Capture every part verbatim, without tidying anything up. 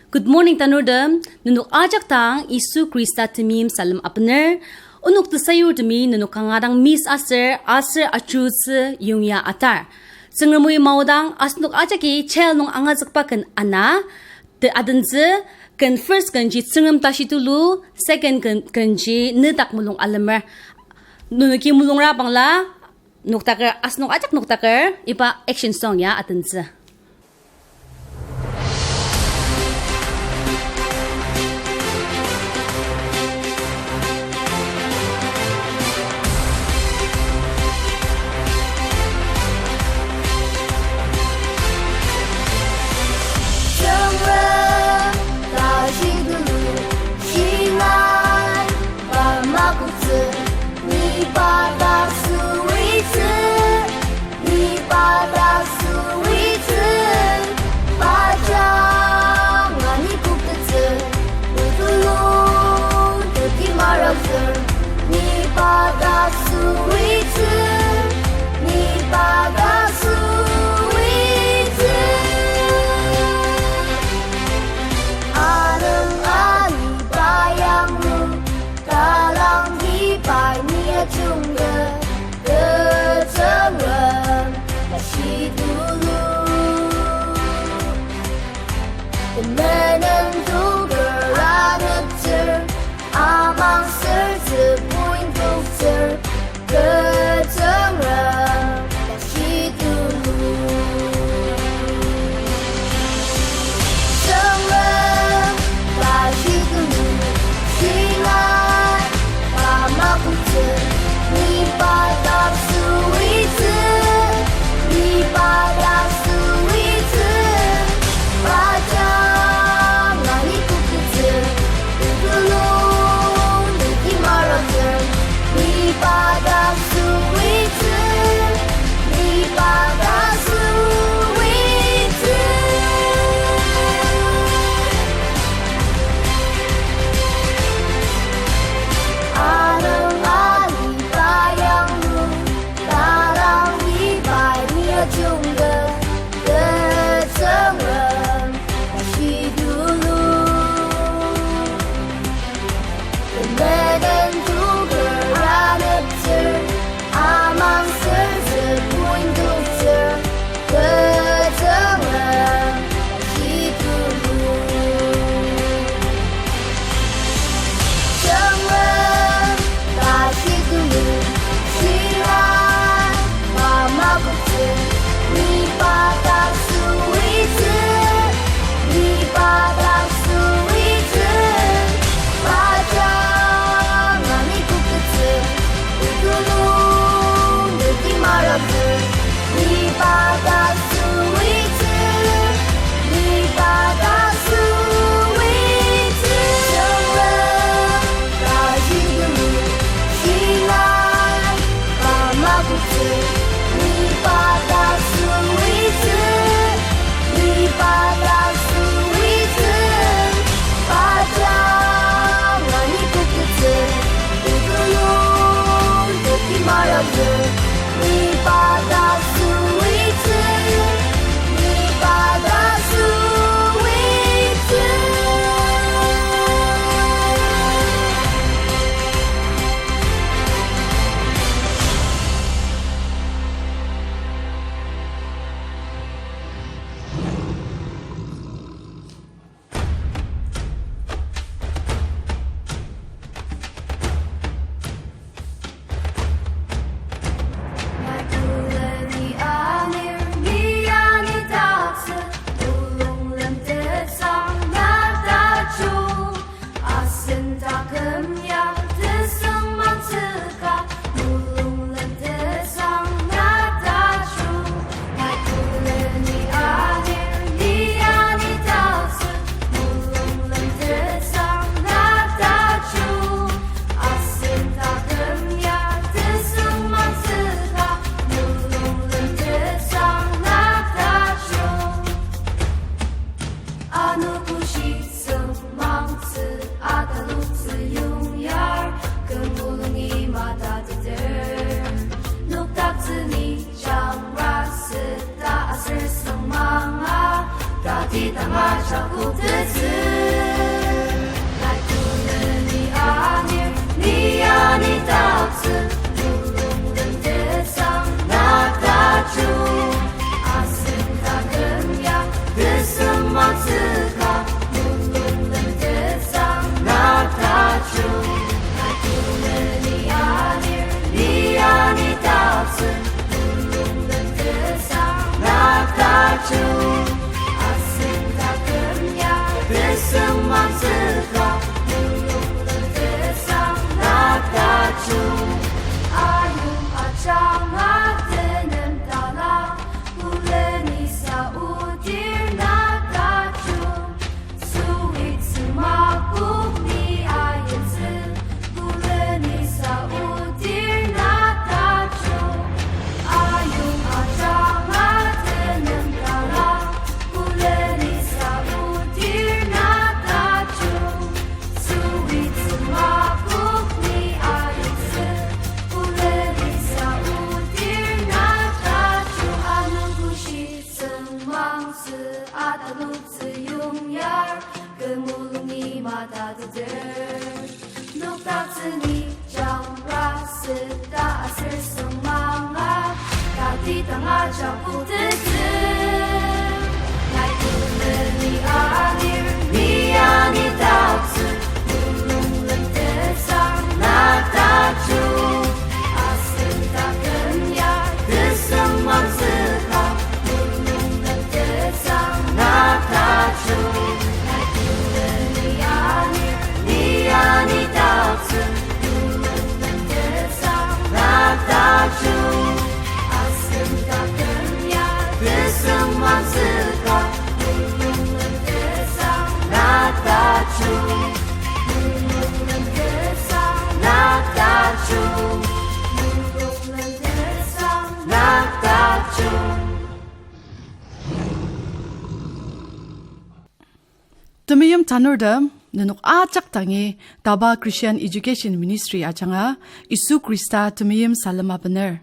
Good morning, tanurtem. Nenok ajak dang Yisu Khrista temeim salem apener. Onok tesayurtemi nenok kanga dang miss aser, aser ajutsü yongya atar. Tsüngremi maodang asenok ajaki child nung angazükba ken ana, te adentsü, ken first kenji Tsüngrem tashi tulu, second ken, kenji nedak mulung alemer. Nenoki mulungra bangla, noktaker, asenok ajak noktaker, iba action song ya adentsü. Tsüngrem tashi tulu, shingai pa makoktsü, ni pa dak süitsü, ni pa dak süitsü, pa jang ani koktettsü, otulu teti maraktsür, ni pa dak süitsü, ni pa dak süitsü. Anung ani pa yanglu, talangji pai ni ajungke, kü Tsüngrem tashi tulu. Temenen tuker aneptsür, amangsertsü point toktsür, kü Tsüngrem tashi tulu. Tsüngrem tashi tulu, shingai pa makoktsü, ni pa dak süitsü, ni pa dak süitsü, pa jang ani koktettsü, otulu teti maraktsür, ni pa dak sü Tidang ajak kotetsü, nai tuleni anir, ni anidaktsü, mulung lentetsang, na tajung. Asen taküm ya, tesem matsüka, mulung lentetsang, na tajung. Nai tuleni anir, ni anidaktsü, mulung lentetsang, na tajung. Asen taküm ya, tesem matsüka, mulung lentetsang, na tajung. Ayong ajanga tenem tala, kulenisa odir na tajung. Süit sümakok ni ayimtsü, kulenisa odir na tajung. Ayong ajanga tenem tala, kulenisa odir na tajung. Süit sümakok ni ayimtsü, kulenisa odir na tajung. Anungkushi sengmangtsü ataloktsü yongyar, kü mulung ni matateter. Noktaktsü ni jangra süta aser sengmanga, tatidang ajak kotetsü. Nai tuleni anir, ni anidaktsü, mulung lentetsang, na tajung. Asen taküm ya, tesem matsüka, mulung lentetsang, na tajung. Nai tuleni anir, ni anidaktsü, mulung lentetsang, na tajung. Asen taküm ya, tesem matsüka, mulung lentetsang, na tajung. Mulung lentetsang, na tajung. Mulung lentetsang, na tajung. Temeim tanurtem, nenok ajak dangi DABA Christian Education Ministry ajanga Yisu Khrista temeim salem abener.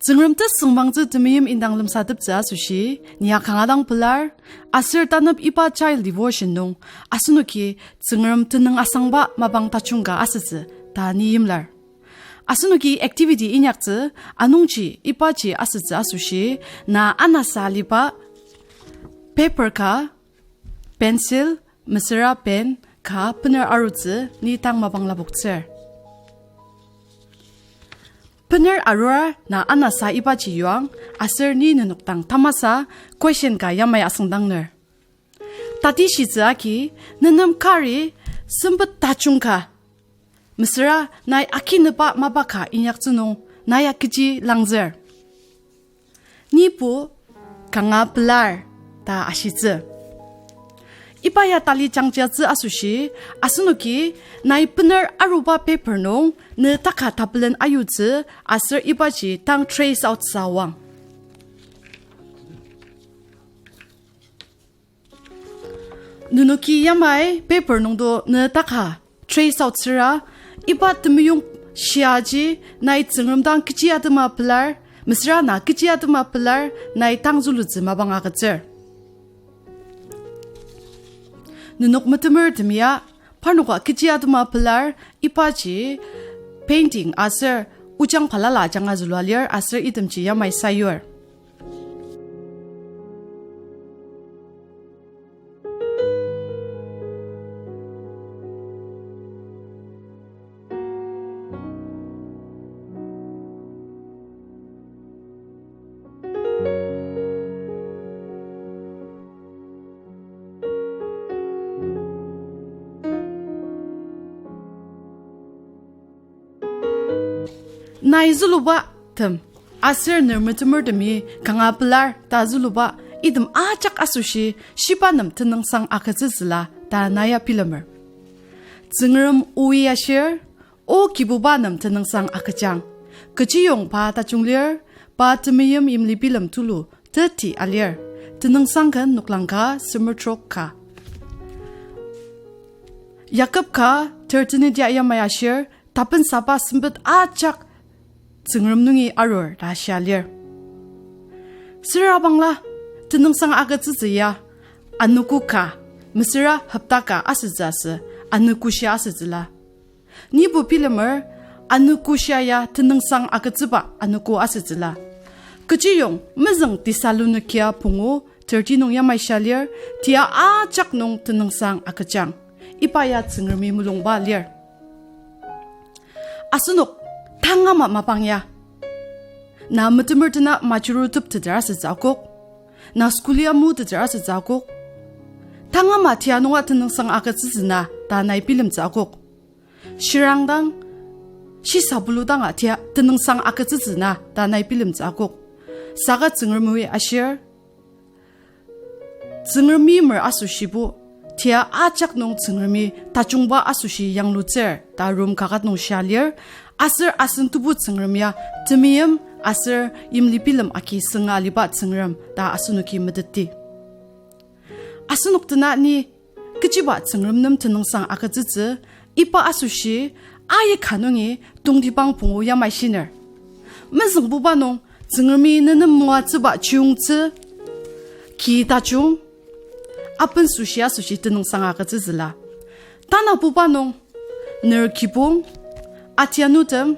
Tsüngrem tesüngmangtsü temeim indang lemsateptsü asoshi, ni ya kanga dang pelar, aser tanep iba child devotion nung, asenoki Tsüngrem tenüng asangba mapang tajung ka asütsü ta ni imlar. Asenoki activity inyaktsü, anungji ibaji asütsü asoshi, na anasa aliba paper ka, pencil, mesüra pen ka bener arutsü ni tang mapang lapoktsür. Bener arur na anasa ibaji yuang, aser ni nenok dang tamasa question ka yamai asüngdangner. Tatishitsü agi, nenem kari sempet tajung ka, mesüra nai akineba mapa ka inyaktsü nung, na ya kechi langzür? Nibo kanga pelar ta ashitsü. Iba ya tali jangjatsü asoshi, asenoki nai bener aruba paper nung ne taka tapelen ayutsü aser ibaji tang trace out süwang. Nenoki yamai paper nungdo ne taka trace out süra, iba temeyong shiaji nai Tsüngrem dang kechi atema pelar, mesüra na kechi atema pelar, nai tang zulutsü mapang agütsür. Nenok metemertemi ya, parnoka kechi atema pelar, ibaji painting aser ojang balala ajanga zülua lir aser itemji yamai sayur. Nai züluba tem, aser ner metemertemi kanga pelar ta züluba item ajak asoshi shiba nem tenüngsang agütsütsüla ta na ya bilemer. Tsüngrem oi ashir, O Kibuba nem tenüngsang agüjang. Kechiyong pa tajung lir, pa temeim yimli bilem tulu teti alir. Tenüngsang ken noklang ka semer trok ka. Yakob ka ter tenet ya yamai ashir, tapensaba sempet ajak Tsüngrem nungi arur ta shia lir. Süra bangla, tenüngsang agütsütsü ya, anogo ka, mesüra hopta ka asütsü asü, anogoshia asütsüla. Nibo bilemer, anogoshia ya tenüngsang agütsüba anogo asütsüla. Kechiyong mezüng Thessalonikia pungu thirteen nung yamai shia lir, tia ajak nung tenüngsang agüjang. Iba ya Tsüngremi mulungba lir. Asenok tang ama mapang ya, na metemertena majurutepteter asütsü akok, na school-i amuteter asütsü akok, tang ama tia nunga tenüngsang agütsütsü na ta nai bilemtsü akok. Shirangdang, shisabulu danga tia tenüngsang agütsütsü na ta nai bilemtsü akok. Saka Tsüngremi ashir, Tsüngremi mer asoshibo, tia ajak nung Tsüngremi tajungba asoshi yanglutsür ta Rom kaket nung shia lir, aser asen Tebu Tsüngrem ya temeim aser yimli bilem agi sünga aliba Tsüngrem ta asenoki meteti. Asenok tenani kechiba Tsüngrem nem tenüngsang agütsütsü, iba asoshi aika nungi Tongtibang pungu yamai shiner. Mezüngbuba nung Tsüngremi nenem moatsüba chiyungtsü, ki tajung, aben süshi asoshi tenüngsang agütsütsüla. Tanabuba nung ner kibong, atianutem,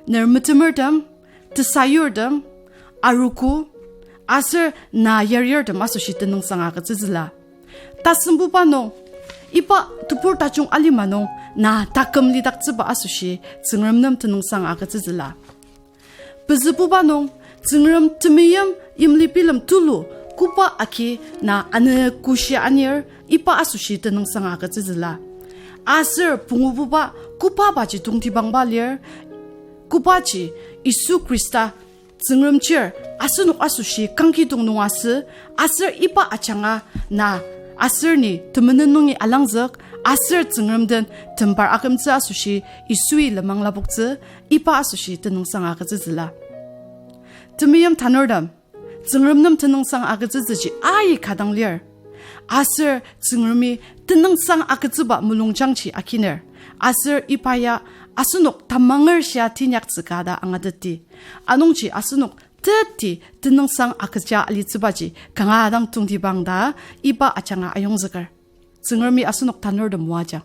ner metemertem, tesayurtem, arogo, aser na yarirtem asoshi tenüngsang agütsütsüla. Tasembuba nung, iba tebur tajung alima nung na taküm lidaktsüba asoshi Tsüngrem nem tenüngsang agütsütsüla. Pezübuba nung, Tsüngrem temeim yimli bilem tulu koba agi na anogoshi anir, iba asoshi tenüngsang agütsütsüla. Aser pungububa kobabaji Tongtibangba lir, kobaji Yisu Khrista Tsüngrem chir asenok asoshi kangkidong nung asü, aser iba ajanga na aser ni temenen nungi alangzük, aser Tsüngrem den tembar akümtsü asoshi Yisui lenmang lapoktsü, iba asoshi tenüngsang agütsütsüla. Temeim tanurtem, Tsüngrem nem tenüngsang agütsütsüji aika dang lir. Aser Tsüngremi tenüngsang agütsüba mulungjangji akiner. Aser iba ya asenok tamanger shia teinyaktsü ka ta angateti. Anungji asenok teti tenüngsang agüja alitsübaji kanga dang tongtibang ta iba ajanga ayongzüker. Tsüngremi asenok tanurtem moajang.